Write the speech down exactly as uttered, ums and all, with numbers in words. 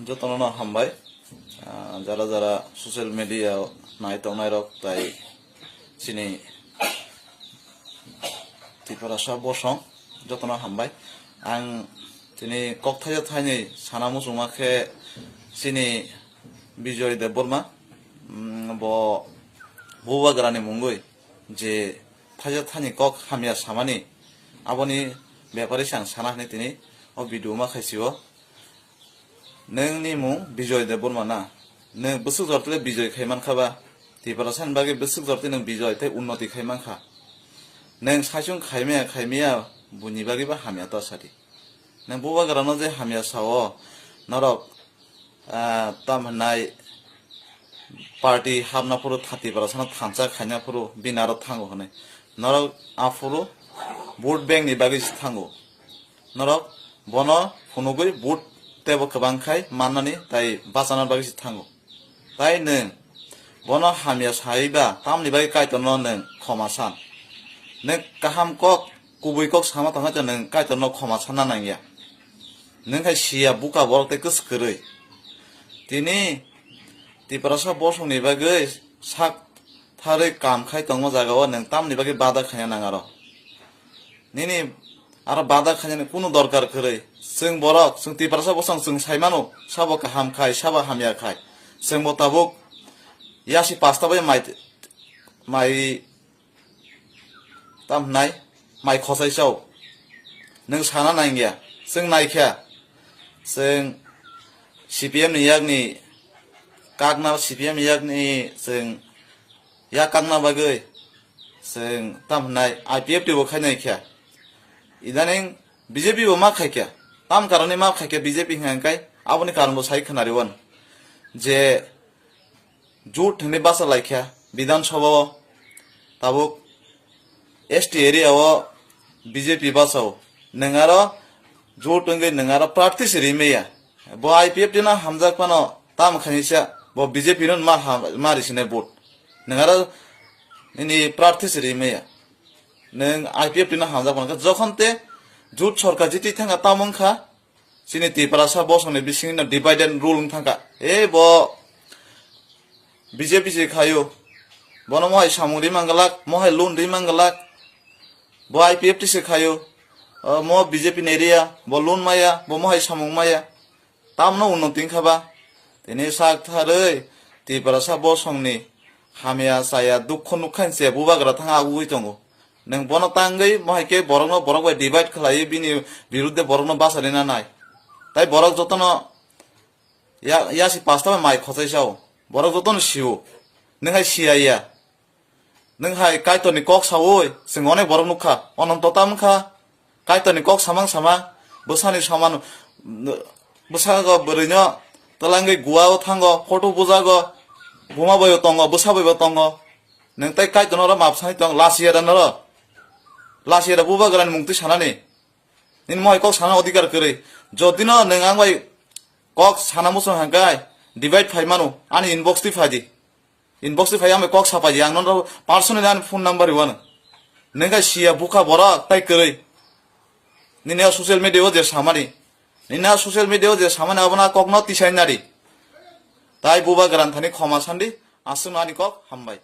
Jotono no hambai, ah, jara jara social media nai tongnai rok tai chini Tiprasa bosong jotono hambai. Ang chini kok thaisa thainwi sana muchungma khe chini Bijoy Debbarma, mm, bo bubagrani mungwi je thaisa thaini kok hamya samani aboni bepari se ang sana hwnwi tini o video ma khaisio. Nwng ni mung Bijoy Debbarma na? Nwng bwswk jor tile Bijoy khai mankha ba? Tiprasa ni bagwi bwswk jor tile nwng Bijoy tei unnoti khai mankha? Nwng saichung khaimaya khaimaya buini bagwi ba hamya ta sadi. Nwng bubagrano je hamya sao norok, ah, tam hwnai party hapna phuru tha-, Tiprasano thansa khaina phuru bini aro thango hwnwi. Norok aphuru vote bank ni bagwi se thango. Norok bono phunugwi vote teibo kwbang khai mannani tai bachana bagwi se thango. Tai nwng bono hamya saiba tamni bagwi Kaitorno nwng khoma san? Nwng kaham kok, kubui kok sama tongkha nwng Kaitorno khoma sanna nangya. Nwng khai siya buka borok tei kwswk kwrwi. Tini Tiprasa bosongni bagwi sak tharwi kam khai tongma jagao nwng tamni bagwi bada khaina nang aro? Nini aro bada khainani kunu dorkar kwrwi. Chwng borok, chwng Tiprasa bosong chwng sai mano, sabo kaham khai, sabo hamya khai. Chwngbo tabuk yasi pasta bai mai, mai tam hwnai, mai khosai sao. Nwng sana nangya, chwng naikha. Chwng C P M ni yakni kakna, C P M ni yakni chwng yak kakna bagwi chwng tam hwnai I P F T bo khai naikha. Idaning B J P bo ma khaikha. Tam karoni ma khaikha B J P hwnka hwnkhe aboni karon bo sai khwnariwan je jut hwnwi basa laikha Bidhan Sabha o, tabuk S T area o B J P basa o. Nwng aro jut wngwi nwng aro prarthi se rimaya. Bo I P F T no hamjak phano tamo khainisa bo B J P no ma ham-, ma risinai vote. Nwng aro nini prarthi se rimaya. Nwng I P F T no hamjak phano jokhon te jut sorkar jiti thangkha tamo wngkha. Chini Tiprasa bosongni bisingno divide and rule wng thangkha. E bo B J P se khaio. Bono mohai samung ri manglak, mohai loan ri manglak. Bo I P F T se khaio. O, mo B J P ni area, bo loan maya, bo mohai samung maya. Tamno unnoti wngkha ba? Tini sak tharwi Tiprasa bosongni hamya chaya dukho nukha hinse bubagra thang agugwi tongo. Nwng bono tangwi mohai khe borokno borok bai divide khlaiwi bini birudde borokno bachari nanai. Tai borok jotono ya-, yasi pasta bai mai khosai sao. Borok jotono sio. Nwng hai siya ya. Nwng hai Kaitorni kok saui chwng onek borok nukha. Ononto ta wngkha. Kaitorni kok samang samang. Bwsani saman, bwsago bwrwino twlangwi guao thango, photo bujago, buma bai bo tongo, bwsa bai bo tongo. Nwng tei Kaitorno oro map sani tong, lachiyada noro. Lachiyada bubagrani mung twi sanani. Nini mohai kok sana odhikar kwrwi. Jodino nwng ang bai kok sana muchung hangkai, divide phai mano, ani inbox twi phaidi. Inbox twi phai ang bai kok sapaidi, ang nono personally ani phone number riwano. Nwng khe siya bukha borok tai kwrwi. Nini a social media o je samani. Nini a social media o je samani abono a kokno tisai nadi. Tai bubagrani thani khoma sandi, aswkno ani kok hambai.